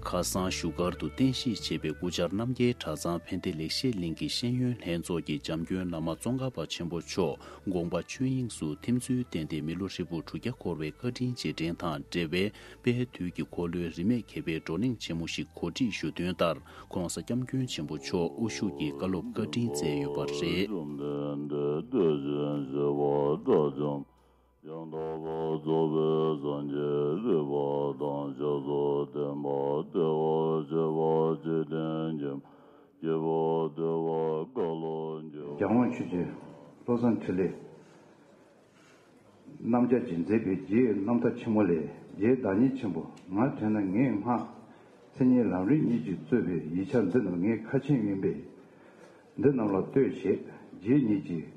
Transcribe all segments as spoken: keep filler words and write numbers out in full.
ཁ་སང་བཞུགས་སྒར་དུ་རྟེན་གཞི་བྱས་པའི་སྐུ་བཅར་རྣམ་རྒྱལ་གྲྭ་ཚང་ཕན་བདེ་ལེགས་བཤད་གླིང་གི་ཤེས་ཡོན་ལྷན་ཚོགས་ཀྱི་བྱམས་མགོན་བླ་མ་ཙོང་ཁ་པ་ཆེན་པོ་མཆོག་དགོངས་པ་ཆོས་དབྱིངས་སུ་ཐིམ་ཚུལ་བསྟན་ཏེ། མི་ལོ་ཧྲིལ་པོ་དྲུག་བརྒྱ་འཁོར་བའི་བཀའ་དྲིན་རྗེས་དྲན་དང་འབྲེལ་བའི་དཔལ་དུས་ཀྱི་འཁོར་ལོའི་རིས་མེད་མཁས་པའི་བགྲོ་གླེང་ཆེན་མོ་ཞིག་གོ་སྒྲིག་ཞུ་དོན་ལྟར། ྋགོང་ས་ྋསྐྱབས་མགོན་ཆེན་པོ་མཆོག་དབུ་བཞུགས་ཀྱིས་བཀའ་སློབ་བཀའ་དྲིན་སྩལ་ཡོད་པ་རེད། ཡང་དག་པར་རྫོགས་པའི་སངས་རྒྱས་རིག་པ་དང་། བྱང་ཆུབ་བསྟན་པ་བདེ་བར་གཤེགས་པ་འཇིག་རྟེན་མཁྱེན་པ། སྐྱེས་བུ་འདུལ་བ་འགག་བློ་འགྱུ། རྒྱལ་དབང་ཆོས་རྗེ་བློ་བཟང་འཕྲིན་ལས་རྣམ་རྒྱལ་གྱིས་མཛད་པའི་རྗེའི་རྣམ་ཐར་ཆེན་མོ་ལས། རྗེའི་བདག་ཉིད་ཆེན་པོ་ང་དྲན་ན་ངས་སྔགས་མཚན་ཉིད་ལམ་རིམ་གཉིས་ཀྱིས་གཙོས་པའི་ཡིག་ཆ་འདི་རྣམས་ངས་ཁ་ཆེམས་ཡིན་པས། འདི་རྣམས་ལ་ལྟོས་ཞེས་རྗེ་ཉིད་ཀྱིས་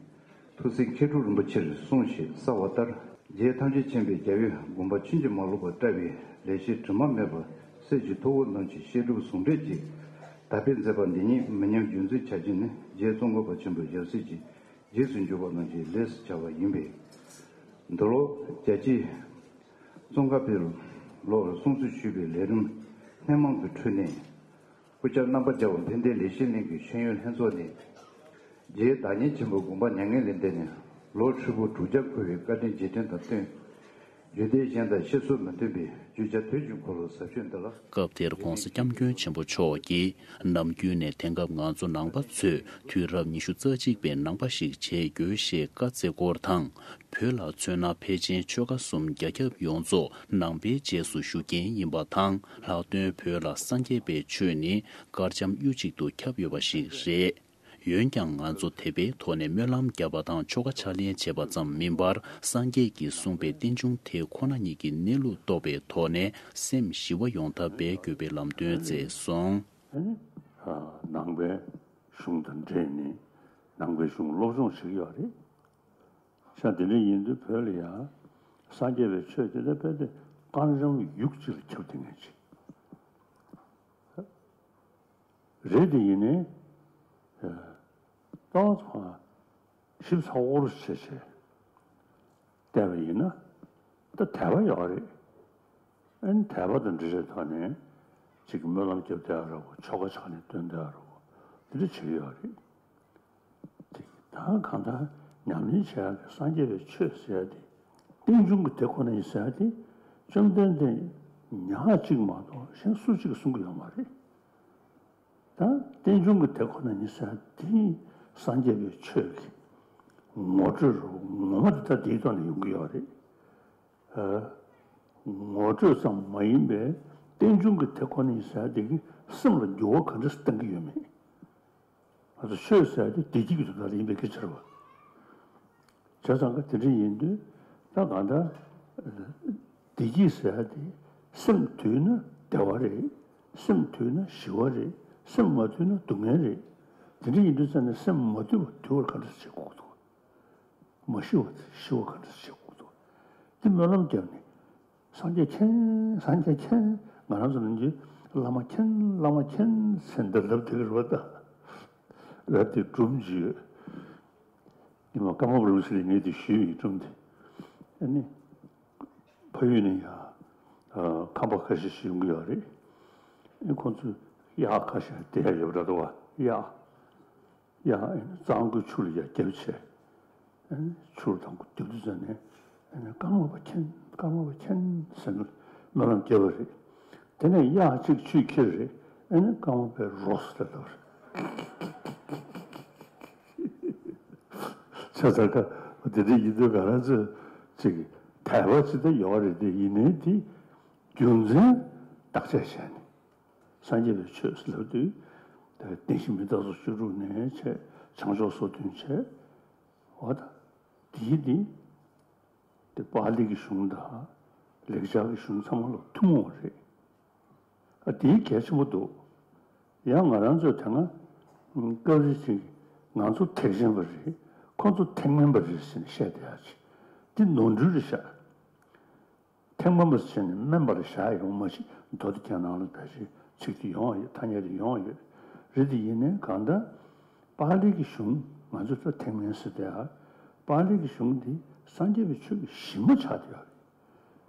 ཐུགས་སྲས་མཁས་གྲུབ་རིན་པོ་ཆེར་གསུངས་ཞེས་གསལ་བ་ལྟར། རྗེ་ཐམས་ཅད་མཁྱེན་པའི་རྒྱལ་བའི་དགོངས་པ་ཕྱིན་ཅི་མ་ལོག་པར་བཀྲལ་བའི་ལེགས་བཤད་དྲི་མ་མེད་པ་གསེར་གྱི་ཐུ་བོ་རྣམས་ཀྱི་བཤད་སྒྲུབ་ཟུང་འབྲེལ་གྱིས་དར་སྤེལ་མཛད་པ་འདི་ཉིད་མི་ཉམས་རྒྱུན་འཛིན་བྱ་རྒྱུ་ནི་རྗེ་ཙོང་ཁ་པ་ཆེན་པོའི་ཞབས་གསེར་གྱི་རྗེས་སུ་འཇུག་པ་རྣམས་ཀྱི་ལས་སུ་བྱ་བ་ཡིན་པས། འདི་ལོ་རྒྱལ་གཅེས་ཙོང་ཁ་པའི་ལོར་སྲུང་བརྩི་ཞུས་པའི་ལས་རིམ་སྣེ་མང་གི་ཁྲོད་ནས། སྐུ་བཅར་རྣམ་པ་བརྒྱ་པ་ཕན་བདེ་ལེགས་བཤད་གླིང་གི་ཤེས་ཡོན་ལྷན་ཚོགས་ནས། རྗེའི་བདག་ཉིད་ཆེན་པོའི་དགོངས་པ་མྱ་ངན་ལས་འདས་ནས་ལོ་ཧྲིལ་པོ་དྲུག་བརྒྱ་འཁོར་བའི་བཀའ་དྲིན་རྗེས་དྲན་དང་བསྟུན། རྒྱུད་སྡེ་གཞན་དང་བཤད་སྲོལ་མི་མཐུན་པའི་བརྗོད་བྱ་དོན་གྱི་འཁོར་ལོ་ཟབ་ཆོས་འདི་ལ། སྐབས་དེར་ྋགོང་ས་ྋསྐྱབས་མགོན་ཆེན་པོ་མཆོག་གིས། ནམ་རྒྱུན་ནས་དེང་སྐབས་ང་ཚོ་ནང་པ་ཚོས་དུས་རབས་ཉི་ཤུ་རྩ་གཅིག་པའི་ནང་པ་ཞིག་བྱེད་དགོས་ཞེས་བཀའ་སྩལ་སྐོར་དང་། བོད་ལ་མཚོན་ན་ཕལ་ཆེར་ཆོལ་ཁ་གསུམ་རྒྱ་ཁྱབ་ཡོངས་རྫོགས་ནང་པའི་རྗེས་སུ་ཞུགས་མཁན་ཡིན་པ་དང་། ལྷག་དོན་བོད་ལ་སངས་རྒྱས་པའི་ཆོས་ནི་དཀར་འཇམ་གཡུ་གཅིག་ཏུ་ཁྱབ་ཡོད་པ་ཞིག་རེད། འོན་ཀྱང་ང་ཚོ་དད་པའི་ཐོག་ནས་སྨོན་ལམ་བརྒྱབ་པ་དང་ཆོ་ག་ཕྱག་ལེན་བྱས་པ་ཙམ་མིན་པར། སངས་རྒྱས་ཀྱིས་གསུངས་པའི་རྟེན་འབྱུང་དེ་ཁོ་ན་ཉིད་ཀྱི་གནས་ལུགས་རྟོགས་པའི་ཐོག་ནས་སེམས་ཞི་བ་ཡོང་ཐབས་འབད་དགོས་པའི་ལམ་སྟོན་མཛད་སོང་། ཨ་ནི། ནང་པའི་གཞུང་དང་འབྲེལ་ནས་ནང་པའི་གཞུང་སློབ་སྦྱོང་བྱེད་ཀྱི་ཡོད་རེད། ཤ་དེ་འདྲ་ཡིན་དུས་བོད་ལ་ཡང་སངས་རྒྱས་པའི་ཆོས་དེ་འདྲ་དཔེ་དེ་དཀར་འཇམ་ཡུག་གཅིག་ལ་ཁྱབ་བསྡད་མཁན་ཅིག་རེད། དེ་ཡིན་ནའི་ཏོག་ཙམ་ཞིབ་ཚགས་པོ་བྱས་བྱས་བལྟས་པ་ཡིན་ན་ད་དད་པ་ཡོད་རེད། ཨ་ནི་དད་པ་དང་འབྲེལ་བའི་ཐོག་ནས་ཅིག་སྨོན་ལམ་རྒྱབ་བསྡད་ཡ་ར་བོ། ཆོ་ག་ཕྱག་ལེན་སྟོན་བསྡད་ཡ་ར་བོ། དེ་འདྲ་བྱེད་ཀྱི་ཡོད་རེད། དེ་ད་གང་ལྟར་ཉམས་ལེན་བྱེད་ཡག་གི་སངས་རྒྱས་པའི་ཆོས་ཟེར་ཡ་དེ་རྟེན་འབྱུང་གི་དེ་ཁོ་ན་ཡིན་ཟེར་ཡ་དེ་བཅོམ་ལྡན་འདས་ཉག་གཅིག་མ་གཏོགས་གཞན་སུ་གཅིག་གིས་གསུང་གི་ཡོད་མ་རེད། ད་རྟེན་འབྱུང་གི་དེ་ཁོ་ན་ཡིན་ཟེར་ཡ་དེ་སངས་རྒྱས་པའི་ཆོས་ཀྱི་ངོ་སྤྲོད་རུ་ངོ་མ་དེ་ད་དེའི་ཐོག་ནས་ཡོང་གི་ཡོད་རེད། ངོ་སྤྲོད་ཙམ་མ་ཡིན་པའི་རྟེན་འབྱུང་གི་དེ་ཁོ་ན་ཡིན་ཟེར་ཡ་དེ་གིས་སེམས་ལ་འགྱུར་བ་ག་འདྲ་ཞིག་བཏང་གི་ཡོད་མེད། ང་ཚོ་ཆོས་ཟེར་ཡ་དེ་བདེ་སྐྱིད་ཀྱི་དོན་དག་ཡིན་པའི་སྐད་ཆ་རེད་བ། བྱས་ཙང་ཀ་དེ་འདྲ་ཡིན་དུས་ད་གང་ལྟར་བདེ་སྐྱིད་ཟེར་ཡ་དེ་སེམས་དུལ་ན་བདེ་བ་རེད། སེམས་དུལ་ན་ཞི་བ་རེད། སེམས་མ་དུལ་ན་སྡུག་བསྔལ་རེད། དེ་འདྲ་ཡིན་དུས་ཙང་ནས་སེམས་མ་དུལ་བ་དུལ་བར་ག་འདྲ་བྱེད་དགོས་འདུག་མ་ཤི་བ་དེ་ཤི་བ་ག་འདྲ་བྱེད་དགོས་འདུག་དེ་སྨོན་ལམ་བརྒྱབ་ནས། སངས་རྒྱས་མཁྱེན། སངས་རྒྱས་མཁྱེན། ང་རང་ཚོ་ནང་གི་བླ་མ་མཁྱེན། བླ་མ་མཁྱེན་ཟེར་འདི་ལབ་བསྡད་ཀྱི་རེད་པ། ད་ལབ་དེ་སྒྲུང་ཅིག་ཡོད། ཉི་མ་ཀརྨ་པ་རིན་པོ་ཆེ་ལ་ངས་དེ་ཞུས་ཡིན། སྒྲུང་དེ། ཨ་ནི་ཕ་ཡུལ་ནས་ཡང་ཁམས་པ་ཁ་ཤས་ཤིག་ཡོང་གི་ཡོད་རེད། ཨ་ནི་ཁོང་ཚོས་གཡག་ཁ་ཤས་བསྡད་ཡ་ཡོད་པ་འདྲ་འདུག་བ། གཡག་གཡག་ཨེ་ནི་གཙང་པོའི་ཆུ་ལ་ཡར་བརྒྱབ་བྱས། ཨེ་ནི་ཆུ་ལ་དང་པོ་རྒྱབ་དུས་ཙམ་ནས་ཨེ་ནི་ཀརྨ་པ་མཁྱེན། ཀརྨ་པ་མཁྱེན་ཟེར་ནས་སྨོན་ལམ་བརྒྱབ་པ་རེད། དེ་ནས་གཡག་གཅིག་ཆུས་ཁྱེར་རེད། ཨེ་ནི་ཀརྨ་པའི་རོ་ཟེར་ལབ་རེད། བྱས་ཙང་ཀ་དེ་འདྲ་ཡིན་དུས་ང་རང་ཚོས་ཅིག་དད་པ་ཅིག་ད་ཡོད་རེད་དེ། ཡིན་ནའི་དེ་རྒྱུ་མཚན་བརྟག་དཔྱད་བྱས་ནས། སངས་རྒྱས་པའི་ཆོས་ལབ་དུས། ད་བདེན་བཞི་མི་རྟག་སོགས་བཅུ་དྲུག་ནས་བྱས། བྱང་ཕྱོགས་སོ་བདུན་བྱས། འོ་ད། དེའི་འདི། དེ་པཱ་ལི་གི་གཞུང་དང་། ལེགས་སྦྱར་གྱི་གཞུང་ཚང་མ་ལ་ཐུན་མོང་བ་རེད། ཨ་དེའི་གལ་ཆེན་པོ་འདུག་ཡང་ང་རང་ཚོས་དེ་སྔ། སྐབས་རེ་ཅིག་ང་ཚོ་ཐེག་ཆེན་པ་རེད། ཁོ་ཚོ་ཐེག་དམན་པ་རེད་ཟེར་ནས་བཤད་བསྡད་ཡ་ཅིག་འདི་ནོར་འཁྲུལ་རེད་ཤག་ཐེག་དམན་པ་ཟེར་ནས་དམན་པར་བཞག་ཡོང་མ་གཞི་མདོ་སྡེ་རྒྱན་ནང་ལ་ད་ཅིག་ཚིག་དེ་ཡོང་ཡོད། ཐ་སྙད་དེ་ཡོང་ཡོད་རེད། དེ་ཡིན་ནའི་གང་ལྟར་པཱ་ལི་གི་གཞུང་ང་ཚོས་ད་ཐེག་དམན་ཟེར་དེ། ཨ་པཱ་ལི་གི་གཞུང་འདི་སངས་རྒྱས་པའི་ཆོས་ཀྱི་གཞི་མ་ཆགས་བསྡད་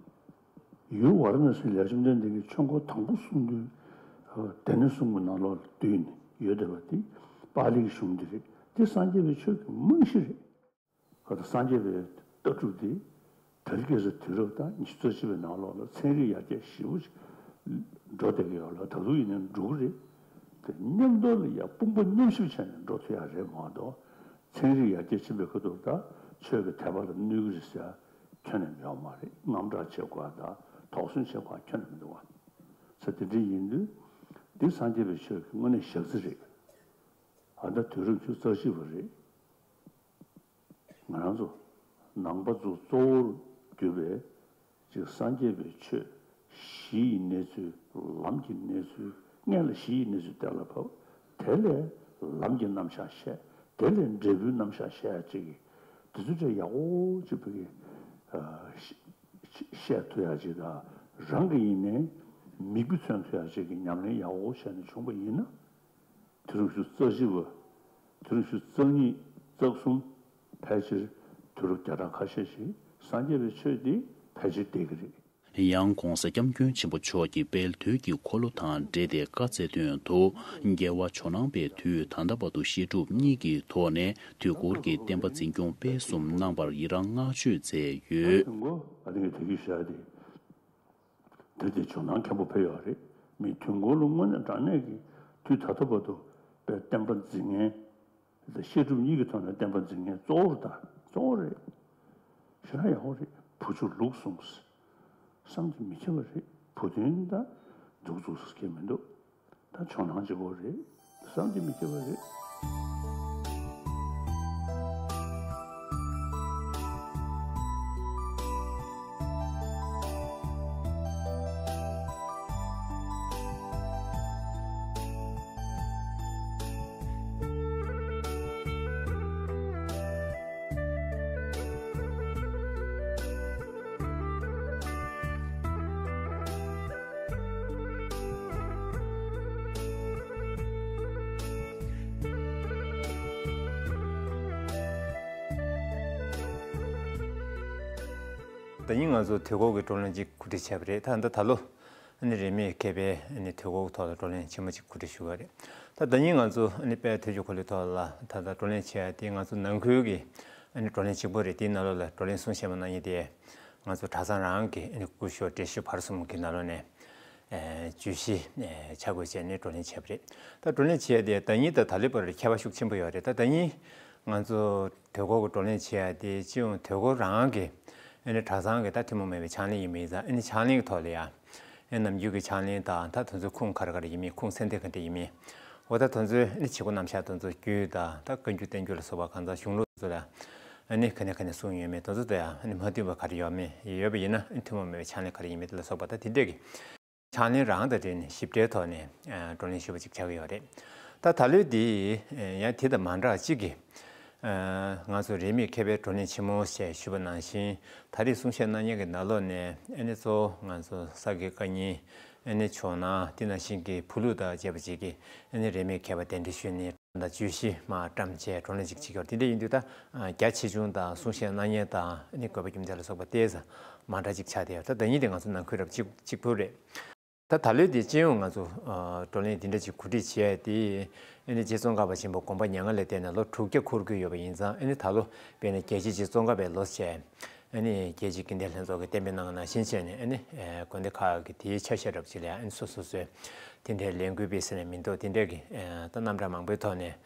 ཡོད་རེད། ཡུལ་ཝཱ་ར་ཎ་སི་ལ་བཅོམ་ལྡན་འདས་ཀྱིས་ཆོས་འཁོར་དང་པོ་གསུངས་དུས། སྡེ་སྣོད་གསུམ་གྱི་ནང་ལོགས་ལ་བསྡུས་ནས་ཡོད་བསྡད་པ་དེ་པཱ་ལིའི་གཞུང་འདི་རེད། དེ་སངས་རྒྱས་པའི་ཆོས་ཀྱི་རྨང་གཞི་རེད། ཁོ་ད་སངས་རྒྱས་པའི་ལྟ་གྲུབ་དེ་དེ་རིང་ཁ་སང་དུས་རབས་ད་ཉི་ཤུ་རྩ་གཅིག་པའི་ནང་ལོགས་ལ་ཚན་རིག་ཡར་རྒྱས་ཞེ་པོ་ཅིག་འགྲོ་བསྡད་ཀྱི་ཡོད་ལ། ད་དུང་ཡིན་ནའི་འགྲོ་གི་རེད། དེ་མཉམ་དུ་ལ་ཡ་དཔུང་པ་མཉམ་གཤིབ་བྱས་ནས་འགྲོ་ཐུབ་ཡག་རེད་མ་གཏོགས། ཚན་རིག་ཡར་རྒྱས་ཕྱིན་པའི་ཁ་ཐུག་ད་ཆོས་ཀྱི་དད་པ་ལ་གནོད་ཀྱི་རེད་ཟེར་ཡ་ཁྱོན་ནས་ཡོད་མ་རེད། དངངས་སྐྲག་བྱེད་དགོས་ཡ་ད་དོགས་ཟོན་བྱེད་དགོས་ཡ་ཁྱོན་ནས་མི་འདུག་བ། ས་དེ་འདྲ་ཡིན་དུས་འདི་སངས་རྒྱས་པའི་ཆོས་ཀྱི་དངོས་གནས་ཞག་རྩི་རེད། ཨ་ད་དུས་རབས་ཉི་ཤུ་རྩ་གཅིག་པ་རེད། ང་རང་ཚོ་ནང་པ་ཚོ་གཙོ་བོར་གྱུར་པའི་ཅིག་སངས་རྒྱས་པའི་ཆོས་གཞི་ཡི་གནས་ཚུལ། ལམ་གྱི་གནས་ཚུལ། སྔོན་ལ་གཞི་ཡི་གནས་ཚུལ་གཏན་ལ་ཕབ། དེ་ལས་ལམ་གྱི་རྣམ་གཞག་བཤད། དེ་ལས་འབྲས་བུའི་རྣམ་གཞག་བཤད་ཡ་ཅིག་གི་དེ་ཚོ་ཅིག་ཡག་པོ་ཅིག་བོད་ཀྱི་ཨ་ཤ་ཤ་བཤད་ཐུབ་ཡ་ཅིག་དང་། རང་གི་ཡིན་ནའི་མིག་དཔེ་མཚོན་ཐུབ་ཡ་ཅིག་གི་ཉམས་ལེན་ཡག་པོ་བྱས་ནས་བྱུང་པ་ཡིན་ན། དུས་རབས་ཉི་ཤུ་རྩ་གཅིག་པ། དུས་རབས་ཉི་ཤུ་རྩ་གཉིས། རྩ་གསུམ། ཕལ་ཆེར་དུས་རབས་བརྒྱ་ཕྲག་ཁ་ཤས་ཤིག་སངས་རྒྱས་པའི་ཆོས་འདི་ཕལ་ཆེར་བསྡད་ཀྱི་རེད། ཡང་༧གོང་ས་༧སྐྱབས་མགོན་ཆེན་པོ་མཆོག་གིས་དཔལ་དུས་ཀྱི་འཁོར་ལོ་དང་འབྲེལ་ཏེ་བཀའ་སྩལ་དོན་དུ། རྒྱལ་བ་ཇོ་ནང་པའི་དུས་ད་ལྟ་བར་དུ་བཤད་སྒྲུབ་གཉིས་ཀྱི་ཐོག་ནས་དུས་འཁོར་གྱི་བསྟན་པ་འཛིན་སྐྱོང་སྤེལ་གསུམ་གནང་བར་ཡི་རང་བསྔགས་བརྗོད་མཛད་ཡོད། དུས་འཁོར་ཨ་ནི་དེ་གི་ཞག་དེ། དེ་དེ་ཇོ་ནང་མཁན་པོ་ཕེབས་ཡོད་རེད། མི་དུས་འཁོར་ལ་དངོས་གནས་དྲང་གནས་ཀྱི་དུས་ད་ལྟ་བར་དུ་དཔེ་བསྟན་པ་འཛིན་མཁན་དང་བཤད་སྒྲུབ་གཉིས་ཀྱི་ཐོག་ནས་བསྟན་པ་འཛིན་མཁན་གཙོ་བོར་ད་གཙོ་བོ་རེད། ཞེ་དྲག་ཡག་པོ་རེད། བུ་ཆུང་ལུག་གསུམ། བསམ་གྱིས་མི་ཁྱབ་པ་རེད། བུ་སྟོན་ད་འདུག་འདུག་ཟེར་མཁན་མི་འདུག་ད་ཇོ་ནང་གཅིག་པོ་རེད། བསམ་གྱིས་མི་ཁྱབ་པ་རེད། ད་ནི་ང་ཚོ་དུས་འཁོར་གྱི་བགྲོ་གླེང་ཅིག་གོ་སྒྲིག་བྱས་པ་རེད། ད་ད་ད་ལོ་ཨ་ནི་རིས་མེད་མཁས་པའི་ཨ་ནི་དུས་འཁོར་ཐོག་ལ་བགྲོ་གླེང་ཆེན་མོ་ཅིག་གོ་སྒྲིག་ཞུ་བ་རེད། ད་ད་ནི་ང་ཚོ་ཨ་ནི་དཔལ་དུས་ཀྱི་འཁོར་ལོའི་ཐོག་ལ་ད་ལྟ་བགྲོ་གླེང་བྱེད་ཡ་དེ་ང་ཚོ་ནང་ཁུལ་གྱི་ཨ་ནི་བགྲོ་གླེང་གཅིག་པོ་རེད། དེའི་ནང་ལོགས་ལ་བགྲོ་གླེང་གསུང་བཤད་མ་གནང་མཁན་དེ་ང་ཚོ་གྲྭ་ཚང་རང་གི་ཨ་ནི་སྐུ་ཞབས་བགྲེས་གཞོན་བར་གསུམ་གྱི་ནང་ལོགས་ནས་ཨ་བརྗོད་གཞི་ཨ་ཆ་བགོས་བྱས་ནས་བགྲོ་གླེང་བྱས་པ་རེད། ད་བགྲོ་གླེང་བྱེད་ཡ་དེ་ད་ནི་ད་ད་ལོའི་བར་ཁྱད་པར་ཤུགས་ཆེན་པོ་ཡོད་རེད། ད་ད་ནི་ང་ཚོ་དུས་འཁོར་གྱི་བགྲོ་གླེང་བྱེད་ཡ་དེ་སྤྱི་ཡོངས་དུས་འཁོར་རང་གི་ཨ་ནི་གྲྭ་ཚང་གི་ད་ཐུན་མོང་མ་ཡིན་པའི་ཕྱག་ལེན་ཡིན་པ་ཡིན་ཙང་། ཨ་ནི་ཕྱག་ལེན་གྱི་ཐོག་ལ་ཡ་ཨ་ནི་ནམ་རྒྱུན་གྱི་ཕྱག་ལེན་དང་ད་དེ་ཚོའི་ཁུངས་ག་རེ་ག་རེ་ཡིན་མིན། ཁུངས་ཚད་ལྡན་ག་འདྲ་ཡིན་མིན། འོ་ད་དེ་ཚོའི་ཨ་ནི་བྱེད་སྒོ་རྣམ་གཞག་དེ་ཚོ་རྒྱུད་དང་ད་བཀའ་འགྱུར་བསྟན་འགྱུར་ལ་སོགས་པ་གང་ཟག་གཞུང་ལུགས་དེ་ཚོ་ལ་ཨ་ནི་ག་ནས་ག་ནས་གསུངས་ཡོད་མེད་དེ་ཚོ་དང་། ཨ་ནི་མ་མཐུན་པ་ག་རེ་ཡོད་མེད་ཡོད་པ་ཡིན་ན། ཨ་ནི་ཐུན་མོང་མ་ཡིན་པའི་ཕྱག་ལེན་ག་རེ་ཡིན་མིན་དེ་ལ་སོགས་པ་ད་དེ་འདྲས་ཀྱི་ཕྱག་ལེན་རང་དང་འབྲེལ་ནས་ཞིབ་ཕྲའི་ཐོག་ནས་ཨ་བགྲོ་གླེང་ཞུས་པ་ཅིག་ཆགས་ཀྱི་ཡོད་རེད། ད་ད་ལོའི་འདི་ཡང་དེ་དང་མ་འདྲ་བ་གཅིག་གིས་ཨ་ང་ཚོ་རིས་མེད་མཁས་པའི་བགྲོ་གླེང་ཆེན་མོ་ཞེས་ཞུས་པ་ནང་བཞིན། ད་རེས་གསུང་བཤད་གནང་མཁན་གྱི་ནང་ལོགས་ནས་ཨ་ནི་གཙོ་བོ་ང་ཚོ་ས་དགེ་བཀའ་རྙིང་། ཨ་ནི་ཇོ་ནང་། དེ་ནང་བཞིན་གྱི་བུ་ལུགས་དང་བཅས་པ་ཅིག་གིས་ཨ་ནི་རིས་མེད་མཁས་པ་གདན་འདྲེན་ཞུས་ནས་ད་བརྗོད་གཞི་མར་བཀྲམ་བྱས་བགྲོ་གླེང་ཅིག་བྱེད་ཀྱི་ཡོད་རེད། དེ་འདྲ་ཡིན་དུས་ད་རྒྱ་ཆེ་ཆུང་དང་གསུང་བཤད་གནང་མཁན་དང་ཨ་ནི་དགོས་པ་རྒྱུ་མཚན་ལ་སོགས་པ་ཏོག་ཙམ་མ་འདྲ་ཅིག་ཆགས་བསྡད་ཡོད། ད་ད་ནི་དེ་ང་ཚོ་ནང་ཁུལ་རབ་གཅིག་གཅིག་པུ་རེད། ད་ད་ལོའི་དེ་སྤྱི་ཡོངས་ང་ཚོ་ཨ་བགྲོ་གླེང་འདི་འདྲ་ཅིག་གོ་སྒྲིག་བྱས་ཏེ། ཨ་ནི་རྗེ་ཙོང་ཁ་པ་ཆེན་པོ་དགོངས་པ་མྱ་ངན་ལས་འདས་ནས་ལོ་དྲུག་བརྒྱ་འཁོར་གྱི་ཡོད་པ་ཡིན་ཙང་། ཨ་ནི་ད་ལོ་དཔེར་ན་རྒྱལ་གཅེས་རྗེ་ཙོང་ཁ་པའི་ལོ་བྱས། ཨ་ནི་རྒྱལ་གཅེས་དགེ་ལྡན་ལྷན་ཚོགས་ཀྱིས་གཏན་འབེབས་གནང་བ་ནང་བཞིན་བྱས་ནས། ཨ་ནི་ཨ་དགོན་སྡེ་ཁག་གི་དེའི་ཆ་ཤས་རབ་ཅིག་ལ་ཨ་ནི་སོ་སོ་སོའི་དེ་འདྲའི་ལས་འགུལ་སྤེལ་ཟེར་ནས་མི་འདུག་དེ་འདྲའི་གི་ཨ་ད་རྣམ་གྲངས་མང་པོའི་ཐོག་ནས་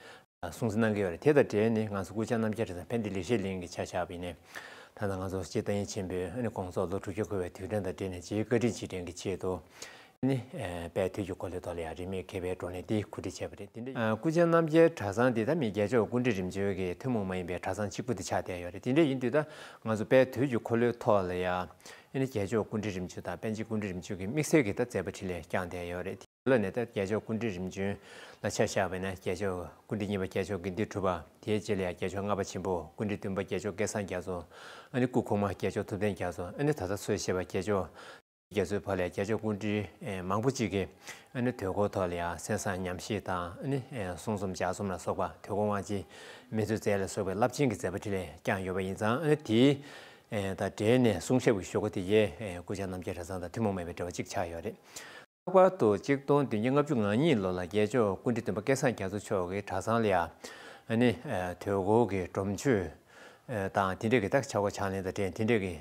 སྲུང་བརྩི་གནང་གི་ཡོད་རེད། དེ་དང་འབྲེལ་ནས་ང་ཚོ་སྐུ་བཅར་རྣམ་རྒྱལ་གྲྭ་ཚང་ཕན་བདེ་ལེགས་བཤད་གླིང་གི་ཆ་བཞག་པ་ཡིན་ནའི། ད་ལྟ་ང་ཚོ་སྤྱིར་བསྟན་ཆེན་པོའི་ཨ་ནི་དགོངས་རྫོགས་ལོ་དྲུག་བརྒྱ་འཁོར་བའི་དུས་དྲན་དང་འབྲེལ་ནས་རྗེའི་བཀའ་དྲིན་རྗེས་དྲན་གྱི་ཆེད་དུ། ཨ་ནི་ཨ་དཔལ་དུས་ཀྱི་འཁོར་ལོའི་ཐོག་ལ་ཡང་རིས་མེད་མཁས་པའི་བགྲོ་གླེང་འདི་གོ་སྒྲིག་བྱས་པ་རེད། དེ་འདྲ་ཨ་སྐུ་བཅར་རྣམ་རྒྱལ་གྲྭ་ཚང་འདི་ད་མི་རྒྱལ་མཆོག་སྐུ་ཕྲེང་རིམ་བྱོན་གྱི་ཐུན་མོང་མ་ཡིན་པའི་གྲྭ་ཚང་གཅིག་པུ་དེ་ཆགས་བསྡད་ཡོད་རེད། དེ་འདྲ་ཡིན་དུས་ད་ང་ཚོ་དཔལ་དུས་ཀྱི་འཁོར་ལོའི་ཐོག་ལ་ཡང་ཨ་ནི་རྒྱལ་མཆོག་སྐུ་ཕྲེང་རིམ་བྱོན་དང་པཎ་ཆེན་སྐུ་ཕྲེང་རིམ་བྱོན་གྱི་དམིགས་བསལ་གྱི་ད་མཛད་པ་འཕྲིན་ལས་བསྐྱངས་བསྡད་ཡོད་རེད། དེ་ལ་ནས་ད་རྒྱལ་མཆོག་སྐུ་ཕྲེང་རིམ་བྱོན་ལ་ཆ་བཞག་པ་ཡིན་ན། རྒྱལ་མཆོག་སྐུ་ཕྲེང་གཉིས་པ་རྒྱལ་མཆོག་དགེ་འདུན་གྲུབ་པ། དེའི་རྗེས་ལ་ཡང་རྒྱལ་མཆོག་ལྔ་པ་ཆེན་པོ་སྐུ་ཕྲེང་བདུན་པ་རྒྱལ་མཆོག་སྐལ་བཟང་རྒྱ་མཚོ། ཨ་ནི་སྐུ་འཁོར་མ་རྒྱལ་མཆོག་ཐུབ་བསྟན་རྒྱ་མཚོ། ཨ་ནི་ད་ལྟ་འཚོ་བཞིན་པ་རྒྱལ་མཆོག་རྒྱ་མཚོའི་བར་ལ་རྒྱལ་མཆོག་སྐུ་ཕྲེང་ཨེ་མང་པོ་ཅིག་གིས་ཨ་ནི་དུས་འཁོར་ཐོག་ལ་ཡང་གསན་བསམ་ཉམས་བཞེས་དང་། ཨ་ནི་ཨེ་གསུང་རྩོམ་ལྗགས་རྩོམ་ལ་སོགས་པ་དུས་འཁོར་དབང་ཆེན་མི་ཚོའི་རྩལ་ལ་སོགས་པའི་རླབས་ཆེན་གྱི་མཛད་པ་འཕྲིན་ལས་བསྐྱངས་ཡོད་པ་ཡིན་ཙང་། ཨ་ནི་དེའི་ཨེ་དང་འབྲེལ་ནས་གསུང་ཞབས་ཀྱི་ཞུ་སྒོ་དེ་ཡང་ཨེ་སྐུ་བཅར་རྣམ་རྒྱལ་གྲྭ་ཚང་དང་ཐུན་མོང་མ་ཡིན་པའི་འབྲེལ་བ་གཅིག་ཆགས་ཡོད་རེད། ལྷག་པར་དུ་ཆིག་སྟོང་བདུན་བརྒྱ་ལྔ་བཅུ་ང་གཉིས་ལོ་ལ་རྒྱལ་མཆོག་སྐུ་ཕྲེང་བདུན་པ་སྐལ་བཟང་རྒྱ་མཚོ་མཆོག་གིས་གྲྭ་ཚང་ལ་ཡ་ཨ་ནི་དུས་འཁོར་གྱི་སྒྲོམ་མཆོད་དང་དེ་འདྲས་ཀྱི་ད་ཕྱག་དབང་ཕྱག་ལེན་དང་འབྲེལ་དེ་འདྲས་ཀྱི་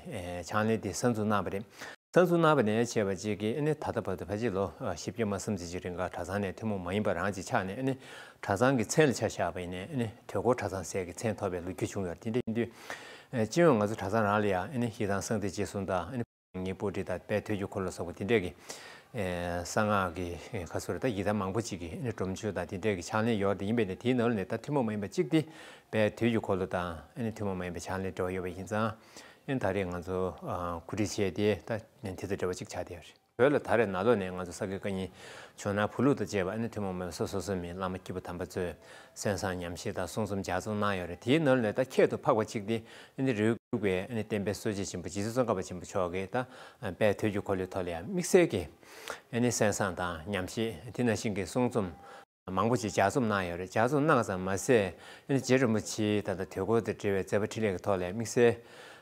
ཕྱག་ལེན་དེ་གསར་འཛུགས་གནང་བ་རེད། གསར་འཛུགས་གནང་བ་ནས་བྱས་པ་ཅིག་གིས་ཨ་ནི་ད་ལྟ་བར་དུ་ཕལ་ཆེར་ལོ་བཞི་བརྒྱ་མ་ཟིན་ཙམ་ཅིག་རིང་ག་གྲྭ་ཚང་ནས་ཐུན་མོང་མ་ཡིན་པ་རང་ཅིག་ཆགས་ནས་ཨ་ནི་གྲྭ་ཚང་གི་མཚན་ལ་ཆ་བཞག་པ་ཡིན་ནའི་ཨ་ནི་དུས་འཁོར་གྲྭ་ཚང་ཟེར་གྱི་མཚན་ཐོབ་པའི་ལོ་རྒྱུས་བྱུང་ཡོད་རེད། དེ་འདྲ་ཡིན་དུས་སྤྱི་ཡོངས་ང་ཚོ་གྲྭ་ཚང་རང་ལ་ཡང་ཨ་ནི་ཡི་དམ་གསང་བདེ་རྗེས་གསུམ་དང་ཨ་ནི་ཉིད་པུ་ཏི་དང་དཔལ་དུས་ཀྱི་འཁོར་ལོ་སོགས་པ་དེ་འདྲས་ཀྱི་གསང་སྔགས་ཀྱི་ཁ་སོར་ད་ཡི་དམ་མང་པོ་ཅིག་གི་ཨ་ནི་སྒྲོམ་མཆོད་དང་དེ་འདྲས་ཀྱི་ཕྱག་ལེན་ཡོད་རེད། ཡིན་པས་ནི་དེའི་ནང་ལ་ནས་ད་ཐུན་མོང་མ་ཡིན་པ་གཅིག་དེ་དཔལ་དུས་ཀྱི་འཁོར་ལོ་དང་ཨ་ནི་ཐུན་མོང་མ་ཡིན་པའི་ཕྱག་ལེན་འབྲེལ་བ་ཡོད་པ་ཡིན་ཙང་ཨ་ནི་ད་རེས་ང་ཚོ་གོ་སྒྲིག་བྱས་ཏེ་ད་དེ་དང་འབྲེལ་བ་གཅིག་ཆགས་བསྡད་ཡོད་རེད། བོད་ལ་ད་རེས་ནང་ལོགས་ནས་ང་ཚོ་ས་དགེ་བཀའ་རྙིང་ཇོ་ནང་བུ་ལུགས་དང་བཅས་པ་ཨ་ནི་ཐུན་མོང་མ་ཡིན་པ་སོ་སོ་སོ་སོའི་མིང་བླ་མ་སྐྱེས་བུ་དམ་པ་ཚོས་གསན་བསམ་ཉམས་བཞེས་དང་གསུང་རྩོམ་ལྗགས་རྩོམ་གནང་ཡོད་རེད། དེའི་ནང་ལ་ད་ཁྱད་དུ་འཕགས་པ་གཅིག་དེ་ཨ་ནི་རི་བོ་དགུ་པའི་ཨ་ནི་བསྟན་པའི་སྲོལ་འབྱེད་ཆེན་པོ་རྗེ་བཙུན་ཙོང་ཁ་པ་ཆེན་པོ་མཆོག་གིས་ད་དཔལ་དུས་ཀྱི་འཁོར་ལོའི་ཐོག་ལ་ཡང་དམིགས་བསལ་གྱི་ཨ་ནི་གསན་བསམ་དང་ཉམས་བཞེས་དེ་ནང་བཞིན་གྱི་གསུང་རྩོམ་མང་པོ་ཅིག་ལྗགས་རྩོམ་གནང་ཡོད་རེད། ལྗགས་རྩོམ་གནང་ཙམ་མ་ཟད་ཨ་ནི་རྗེ་རིན་པོ་ཆེའི་ད་ལྟ་དུས་འཁོར་དང་འབྲེལ་བའི་མཛད་པ་འཕྲིན་ལས་ཀྱི་ཐོག་ལ་དམིགས་བསལ་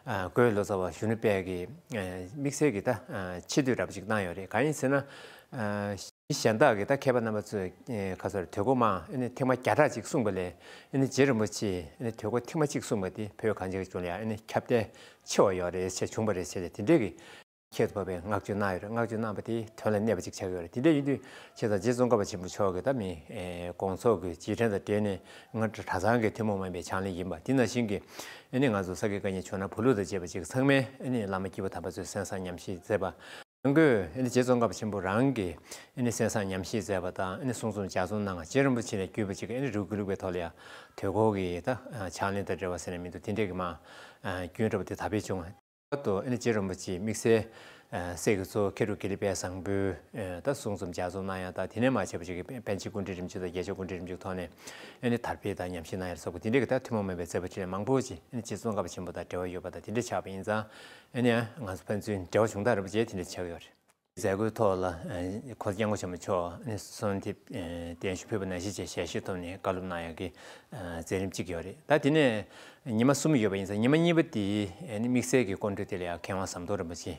ཨ་འགོས་ལོ་ཙཱ་བ་གཞོན་ནུ་དཔལ་གྱིས་ཨ་དམིགས་བསལ་གྱི་ད་ཨ་ཆེ་བསྟོད་འདྲ་པོ་ཅིག་གནང་ཡོད་རེད། གང་ཡིན་ཟེར་ན་ཨ་གཞན་དག་གི་ད་མཁས་པ་རྣམ་པ་ཚོས་ཨ་ཁ་སོར་དུས་འཁོར་མ་ཨ་ནི་ཐེངས་མ་བརྒྱ་ཕྲག་ཅིག་གསུངས་པ་ལས་ཨ་ནི་རྗེ་རིན་པོ་ཆེས་ཨ་ནི་དུས་འཁོར་ཐེངས་མ་གཅིག་གསུངས་པ་དེ་བོད་གངས་ཅན་གྱི་ལྗོངས་ལ་ཡང་ཨ་ནི་ཁྱབ་གདལ་ཆེ་བ་ཡོད་རེད་ཟེར་བྱུང་བ་རེད་ཟེར་ཏེ་དེ་འདྲས་ཀྱི་ཁྱད་དུ་འཕགས་པའི་བསྔགས་བརྗོད་གནང་ཡོད་རེད། བསྔགས་བརྗོད་གནང་བ་དེ་དོན་ལ་གནས་པ་ཅིག་ཆགས་ཡོད་རེད། དེ་འདྲ་ཡིན་དུས་བྱས་ཙང་རྗེ་ཙོང་ཁ་པ་ཆེན་པོ་མཆོག་གིས་ད་མི་དགོངས་རྫོགས་ཀྱི་རྗེས་དྲན་དང་འབྲེལ་ནས་ང་གྲྭ་ཚང་གི་ཐུན་མོང་མ་ཡིན་པའི་ཕྱག་ལེན་ཡིན་པ་དེ་ནང་བཞིན་གྱི་ཨ་ནི་ང་ཚོ་ས་དགེ་བཀའ་རྙིང་ཇོ་ནང་བུ་ལུགས་དང་བཅས་པ་ཅིག་ཚང་མས་ཨ་ནི་བླ་མ་སྐྱེས་བུ་དམ་པ་ཚོས་གསན་བསམ་ཉམས་བཞེས་མཛད་པ་ཡང་སྒོས་ཨ་ནི་རྗེ་ཙོང་ཁ་པ་ཆེན་པོ་རང་གིས་ཨ་ནི་གསན་བསམ་ཉམས་བཞེས་མཛད་པ་དང་ཨ་ནི་གསུང་རྩོམ་ལྗགས་རྩོམ་གནང་བ་རྗེ་རིན་པོ་ཆེ་ནས་བརྒྱུད་པ་ཅིག་ཨ་ནི་རི་བོ་དགུ་ལུགས་པའི་ཐོག་ལ་ཡང་དུས་འཁོར་གྱི་ད་ཕྱག་ལེན་དང་འབྲེལ་བ་ཟེར་ན་མི་འདུག་དེ་འདྲས་ཀྱི་མ་རྒྱུན་འདྲ་པོ་དེ་དར་སྤེལ་བྱུང་བ། ལྷག་པར་དུ་ཨ་ནི་རྗེ་རིན་པོ་ཆེས་དམིགས་བསལ་ཨ་སྲས་ཀྱི་གཙོ་བོ་ཁེ་རུ་ཀེ་ལི་པའི་བཟང་པོའི་ཨ་ད་གསུང་རྩོམ་ལྗགས་རྩོམ་གནང་ཡ་དང་དེ་ནས་མར་བྱས་པ་ཅིག་གི་པཎ་ཆེན་སྐུ་ཕྲེང་རིམ་བྱོན་དང་རྒྱལ་མཆོག་སྐུ་ཕྲེང་རིམ་བྱོན་ཐོག་ནས་ཨ་ནི་དར་སྤེལ་དང་ཉམས་ཞིབ་གནང་ཡ་སོགས་པ་དེ་འདྲའི་གི་ད་ཐུན་མོང་མ་ཡིན་པའི་མཛད་པ་འཕྲིན་ལས་མང་པོ་ཅིག་ཨ་ནི་རྗེ་ཙོང་ཁ་པ་ཆེན་པོ་དང་འབྲེལ་བ་ཡོད་པ་དང་དེ་འདྲ་ཆགས་པ་ཡིན་ཙང་ཨ་ནི་ང་ཚོ་ཕན་ཚུན་འབྲེལ་བ་བྱུང་སྟངས་རིན་པོ་ཆེ་དེ་འདྲ་ཆགས་ཡོད་རེད། མཛད་སྒོའི་ཐོག་ལ་ཨ་གོང་ས་སྐྱབས་མགོན་ཆེན་པོ་མཆོག་ཨ་ནི་གསོལ་འདེབས་ཨ་གདན་ཞུ་ཕུལ་བ་ནང་བཞིན་བྱས་ཞལ་བཞེས་ཐོག་ནས་བཀའ་སློབ་གནང་ཡག་གི་ཨ་མཛད་རིམ་གཅིག་ཡོད་རེད། ད་དེ་ནས་ཉི་མ་གསུམ་ཡོད་པ་ཡིན་ཙང་ཉི་མ་གཉིས་པ་དེ་ཨ་ནི་དམིགས་བསལ་གྱི་སྐོར་འགྲོས་དེ་ལ་ཡང་མཁས་དབང་ཟམ་གདོང་རིན་པོ་ཆེ་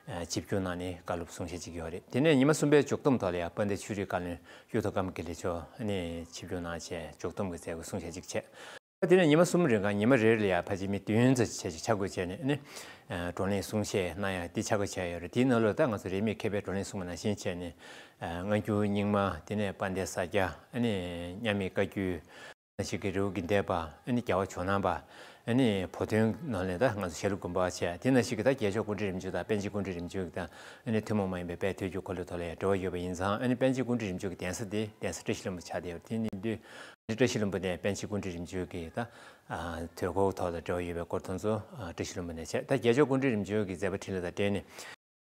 ཨ་ཆིབས་བསྒྱུར་གནང་ནས་བཀའ་སློབ་གསུང་བཤད་ཅིག་ཡོད་རེད། དེ་ནས་ཉི་མ་གསུམ་པའི་མཇུག་སྡོམ་ཐོག་ལ་ཡང་དཔལ་ལྡན་ཆོས་རིག་བཀའ་བློན་གཡུ་ཐོག་ཀརྨ་དགེ་ལེགས་མཆོག་ཨ་ནི་ཆིབས་བསྒྱུར་གནང་བྱས་མཇུག་སྡོམ་གྱི་མཛད་སྒོ་གསུང་བཤད་ཅིག་བྱས། དེ་ནས་ཉི་མ་གསུམ་རིང་ག་ཉི་མ་རེ་རེ་ལ་ཡང་ཕལ་ཆེར་མི་བདུན་ཙམ་ཅིག་ཆ་བགོས་བྱས་ནས་ཨ་ནི་ཨ་བགྲོ་གླེང་གསུང་བཤད་གནང་ཡག་འདི་ཆ་བགོས་བྱས་ཡོད་རེད། དེའི་ནང་ལོགས་ད་ང་ཚོ་རིས་མེད་མཁས་པའི་བགྲོ་གླེང་གསུངས་པ་ནང་བཞིན་བྱས་ནས་ཨ་སྔ་འགྱུར་རྙིང་མ། དེ་ནས་དཔལ་ལྡན་ས་སྐྱ། ཨ་ནི་མཉམ་མེད་བཀའ་བརྒྱུད། ནང་བཞིན་གྱི་རི་བོ་དགེ་ལྡན་པ། ཨ་ནི་རྒྱལ་བ་ཇོ་ནང་པ། ཨ་ནི་བོད་དོན་ནང་ལ་ད་ང་ཚོ་ཞྭ་ལུ་དགོན་པ་བྱས། དེ་ནང་བཞིན་གྱི་ད་རྒྱལ་མཆོག་སྐུ་ཕྲེང་རིམ་བྱོན་དང་པཎ་ཆེན་སྐུ་ཕྲེང་རིམ་བྱོན་གྱི་ད་ཨ་ནི་ཐུན་མོང་མ་ཡིན་པའི་དཔལ་དུས་ཀྱི་འཁོར་ལོའི་ཐོག་ལ་ཡང་འབྲེལ་བ་ཡོད་པ་ཡིན་ཙང་། ཨ་ནི་པཎ་ཆེན་སྐུ་ཕྲེང་རིམ་བྱོན་གྱི་གདན་ས་དེ་གདན་ས་བཀྲ་ཤིས་ལྷུན་པོ་ཆགས་བསྡད་ཡོད་རེད། དེ་ཡིན་དུས་བཀྲ་ཤིས་ལྷུན་པོ་ནས་པཎ་ཆེན་སྐུ་ཕྲེང་རིམ་བྱོན་གྱི་ད་ཨ་དུས་འཁོར་ཐོག་ལ་འབྲེལ་བ་ཡོད་པའི་སྐོར་དེ་ཚོ་ཨ་བཀྲ་ཤིས་ལྷུན་པོ་ནས་བྱས། ད་རྒྱལ་མཆོག་སྐུ་ཕྲེང་རིམ་བྱོན་གྱི་མཛད་པ་འཕྲིན་ལས་དང་འབྲེལ་ནས་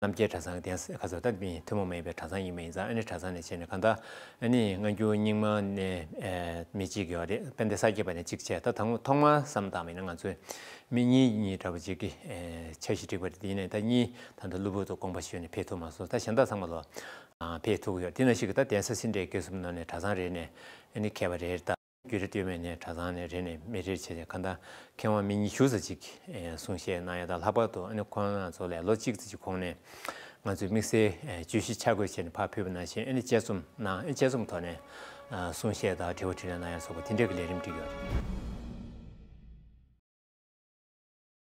རྣམ་རྒྱལ་གྲྭ་ཚང་གི་གདན་ས་ཁ་སོ་ད་མི་ཐུན་མོང་མ་ཡིན་པའི་གྲྭ་ཚང་ཡིན་པ་ཡིན་ཙང་། ཨ་ནི་གྲྭ་ཚང་ནས་བྱས་ནས་གང་ལྟར་ཨ་ནི་སྔ་འགྱུར་རྙིང་མ་ནས་ཨ་མི་གཅིག་ཡོད་རེད། དཔལ་ལྡན་ས་སྐྱ་པ་ནས་གཅིག་བྱས། ད་དང་ཐོག་མར་བསམ་བཏང་བ་ཡིན་ན་ང་ཚོས་མི་གཉིས་གཉིས་འདྲ་པོ་ཅིག་གི་ཨ་འཆར་གཞི་བསྒྲིགས་པ་རེད། དེ་ཡིན་ནའི་ད་གཉིས་ད་ལྟ་གློ་བུར་དུ་དགོངས་པ་ཞུས་ནས་ཕེབས་ཐུབ་མ་སོང་། ད་གཞན་དག་ཚང་མ་ལོ་ཨ་ཕེབས་ཐུབ་ཀྱི་ཡོད། དེ་ནང་བཞིན་གྱི་ད་གདན་ས་སེ་འབྲས་དགེ་གསུམ་ནང་ནས་གྲྭ་ཚང་རེ་ནས་ཨ་ནི་མཁས་པ་རེ་རེ་དང་། བརྒྱུད་རིམ་སྟོད་སྨད་ནས་གྲྭ་ཚང་ནས་རེ་ནས་མི་རེར་བྱས་ཏེ་གང་ལྟར་མཁས་དབང་མི་ཉི་ཤུ་ཙམ་ཅིག་གསུང་བཤད་གནང་ཡ་དང་། ལྷག་པར་དུ་ཨ་ནི་ཁོང་རྣམ་ཚོ་ལས་ལོ་གཅིག་ཙམ་ཅིག་གོང་ནས་ང་ཚོས་དམིགས་བསལ་བརྗོད་གཞི་ཆ་བགོས་བྱས་ནས་ཕར་ཕུལ་བ་ནང་བཞིན་ཨ་ནི་དཔྱད་རྩོམ་གནང་། ཨ་ནི་དཔྱད་རྩོམ་ཐོག་ནས་གསུང་བཤད་དང་དྲི་བ་དྲིས་ལན་གནང་ཡ་སོགས་པ་དེ་འདྲ་གི་ལས་རིམ་བསྒྲིགས་ཡོད་རེད།